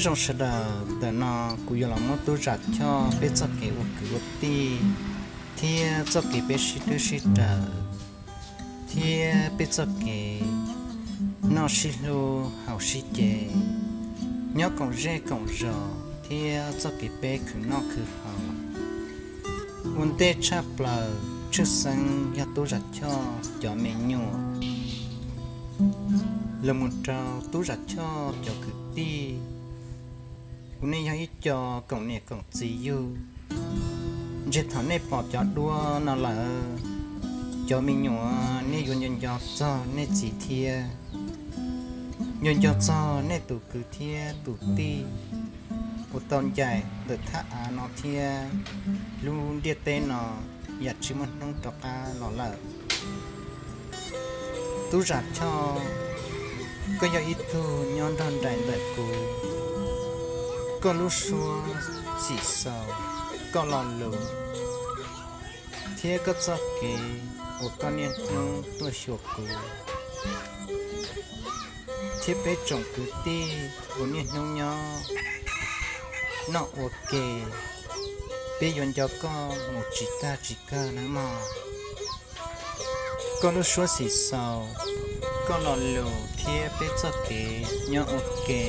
Zoo sawv daws, ntawm no kuv yuav los muab Tub Zam Choj peb txoj kev ua kwv ua tij, thiab txoj kev peb sib hlub sib raws, thiab peb txoj kev noj sib hlub haus sib ce, nyob koom zej koom zos, thiab txoj kev peb khwv noj khwv haus, ua ntej tshaj plaws tshwj xeeb yog Tub Zam Choj cov me nyuam, los mus rau Tub Zam Choj cov kwv tij. Kuv nej yog ib co koom niam koom txiv yug, ntshe thaum nej pom cov duab no lawm, cov me nyuam nej yuav nco nco txog nej txiv thiab, nco nco txog nej tus kwv thiab tus tij uas tau ncaim ntawm thaj av no thiab lub ntiaj teb no yam tsis muaj hnub rov qab los lawm. Tub Zam Choj, koj yog ib tug nyob nrog nraim ntawm kuv, koj lub suab xim xaus, koj lo lus, thiab koj txoj kev uas koj niaj hnub tuaj xyuas kuv, thiab peb tsoom kwv tij uas niaj hnub nyob noj ua ke, peb yuav nco koj mus tsis tag tsis kawg nawb mog. Koj lub suab xim xaus, koj lo lus thiab peb txoj kev nyob ua ke,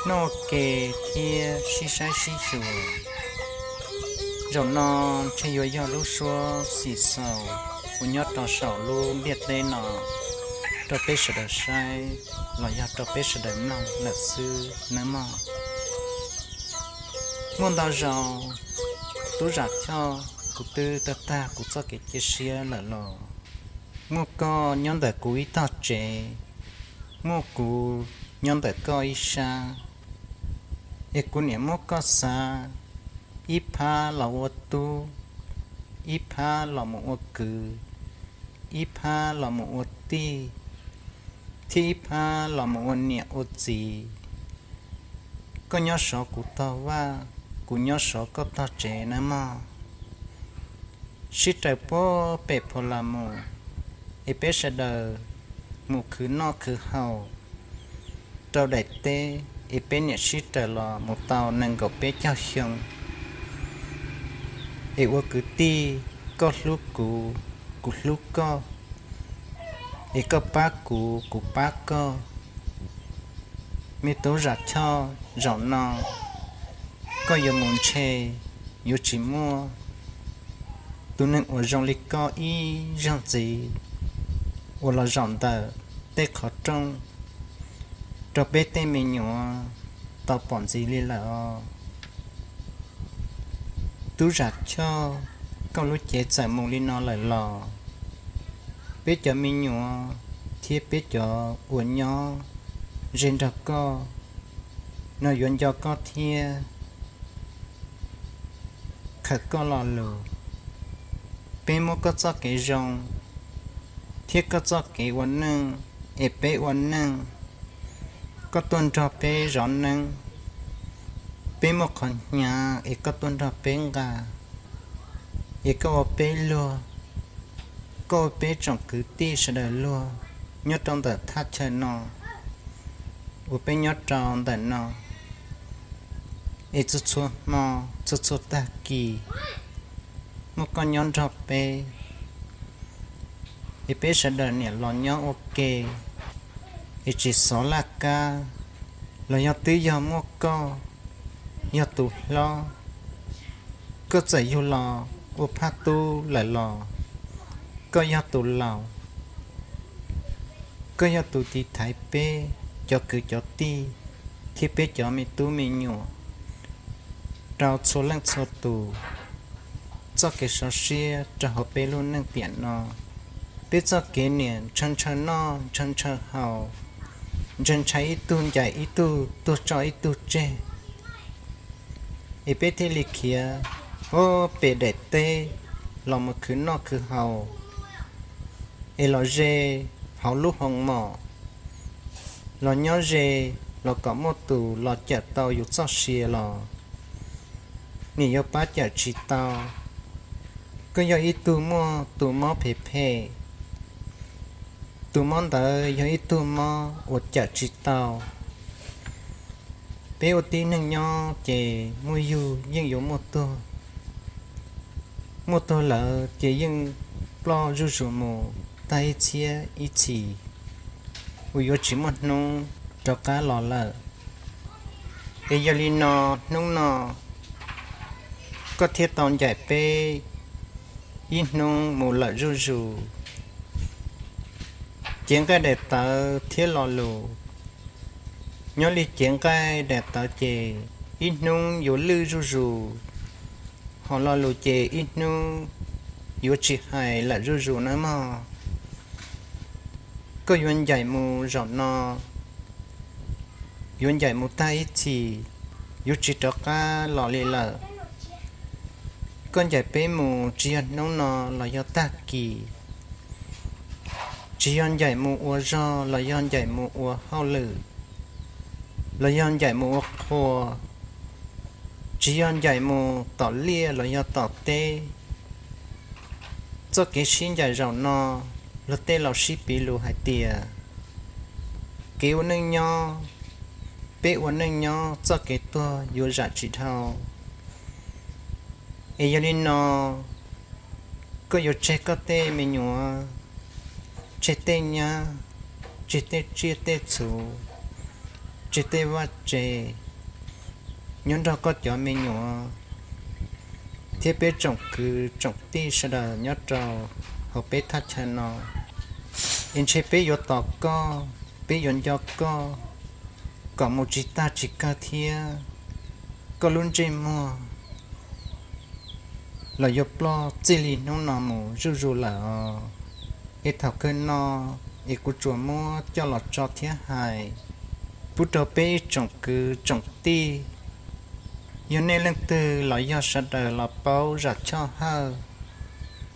noj ua ke thiab sib saib sib xyuas, zaum no ntshe yuav yog lub suab xim xaus uas nyob rau saum lub ntiaj teb no rau peb sawv daws saib los yog rau peb sawv daws mloog lawm xwb nawb mog. Muaj ntau zaus, Tub Zam Choj, kuv twb tag tag kuv txoj kev cia siab lawm los muaj koj nyob ntawm kuv ib tog tsev, muaj kuv nyob ntawm koj ib sab, es kuv niam muab koj xav ib phab los ua tub, ib phab los mus ua kwv, ib phab los mus ua tij, thiab ib phab los mus ua niam ua txiv. Koj nyob sov kuv tog vaj, kuv nyob sov koj tog tsev nawb mog. Sib raws puag pem Phu Las mus, es peb sawv daws mus khwv noj khwv haus rau daim teb, es peb niam sib raws los mus tau nees nkaum peb caug xyoo. Es ua kwv tij, koj hlub kuv, kuv hlub koj, es koj pab kuv, kuv pab koj. Me Tub Zam Choj, zaum no koj yuav mus ntshe yuav tsis muaj tus neeg uas zoo li koj ib zaug ntxiv uas los zaum ntawm tej qhov rooj rau peb tej me nyuam tau pom ntxiv li lawm os. Tub Zam Choj, koj lub cev txawm mus li no lawm los peb cov me nyuam thiab peb cov uas nyob ze nrog koj no yuav nco koj thiab khawm koj lo lus. Peb muab koj txoj kev zoo thiab koj txoj kev ua neej es peb ua neej. Koj tuaj nrog peb zov neeb, peb muaj qhov hnyav es koj tuaj nrog peb nqa, es koj ua peb luag, koj ua peb tsoom kwv tij sawv daws luag nyob rau ntawm thaj chaw no uas peb nyob rau ntawm no, es txhua txhua hmo txhua txhua tag kis muaj koj nyob nrog peb, es peb sawv daws niam los nyob ua ke, es tsis xov laj kab, los yog twb yog muaj koj yog tus hlob, koj txawm yug los ua phaj tub lawm los koj yog tus laus, koj yog tus tiv thaiv peb cov kwv cov tij thiab peb cov me tub me nyuam rau txhua leej txhua tus txoj kev sov siab rau hauv peb lub neej tiam no. Peb txoj kev niam ntshaw ntshaw noj ntshaw ntshaw haus, ntshaw ntshaw ib tug ncaim ib tug tuag tso ib tug tseg, es peb thiaj li khiav puag pem daim teb los mus khwv noj khwv haus, es los ze hauv lub hoo mom, los nyob ze los kom muaj tus los cawm tau yus txoj sia los nim yuav pab cawm tsis tau. Koj yog ib tug muaj tus mob phem phem, tus mob ntawd yog ib tug mob uas cawm tsis tau. Peb ua tib neeg nyob ces muaj yug yeej yuav muaj tuag, muaj tuag lawm ces yeej ploj zuj zus mus tag ib txhiab ib txhis uas yuav tsis muaj hnub rov qab los lawm. Es yog li no, hnub no koj thiaj tau ncaim peb ib hnub mus lawm zuj zus. Cev nqaij daim tawv thiab lo lus, nyob li cev nqaij daim tawv ces ib hnub yuav lwj zuj zus, hos lo lus ces ib hnub yuav tsis hais lawm zuj zus nawb mog. Koj yuav ncaim mus zaum no, yuav ncaim mus tag ib txhis, yuav tsis rov qab los li lawm. Koj ncaim peb mus tsis yog hnub no los yog tag kis, tsis yog ncaim mus ua zog los yog ncaim mus ua hauj lwm, los yog ncaim mus ua qhua, tsis yog ncaim mus tom liaj los yog tom teb. Txoj kev sib ncaim zaum no, luag tej laus sib piv lus hais tias kev ua neej nyob, peb ua neej nyob txoj kev tuag yuav zam tsis dhau. Es yog li no, koj yuav tseg koj tej me nyuam, tseg tej nyab, tseg tej tsiaj tej txhu, tseg tej vaj tsev, nyob nrog koj cov me nyuam thiab peb tsoom kwv tsoom tij sawv daws nyob rau hauv peb thaj chaw no. Es ntshe peb yuav tos koj, peb yuav nco koj kom mus tsis tag tsis kawg thiab. Koj lub ntsej muag los yuav ploj txij li hnub no mus zuj zus lawm os. Es thaum kawg no, es kuv tsuas muab coj los tso thiab hais pub rau peb ib tsoom kwv tsoom tij, yog nej leej twg los yog sawv daws los paub zam choj hawj.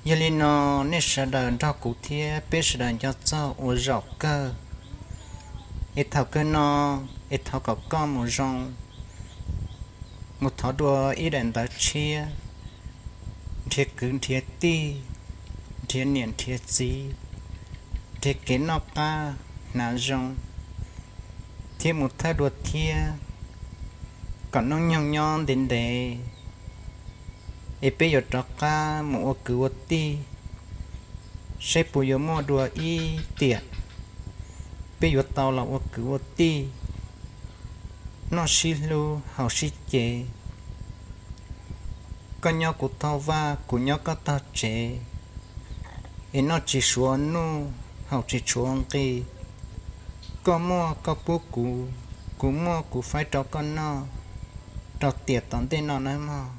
Yog li no, nej sawv daws nrog kuv thiab peb sawv daws nco txog ua zaum kawg. Es thaum kawg no, es thov kom koj mus zoo, mus thov dua ib daim ntawv tshiab, nrhiav kwv nrhiav tij, nrhiav niam nrhiav txiv, nrhiav kev noj qab hnav zoo, thiab mus thawj dua thiab, kom hnub nyoog nyob ntev ntev, es peb yuav rov qab mus ua kwv ua tij, saib puas yuav muaj dua ib tiam, peb yuav tau los ua kwv ua tij, noj sib hlub haus sib cev. Koj nyob kuv tog vaj, kuv nyob koj tog tsev, es noj tsis suav nuj, haus tsis tshuav nqi. Koj muaj koj pub kuv, kuv muaj kuv faib rau koj noj, rau tiam tom ntej no nawb mog.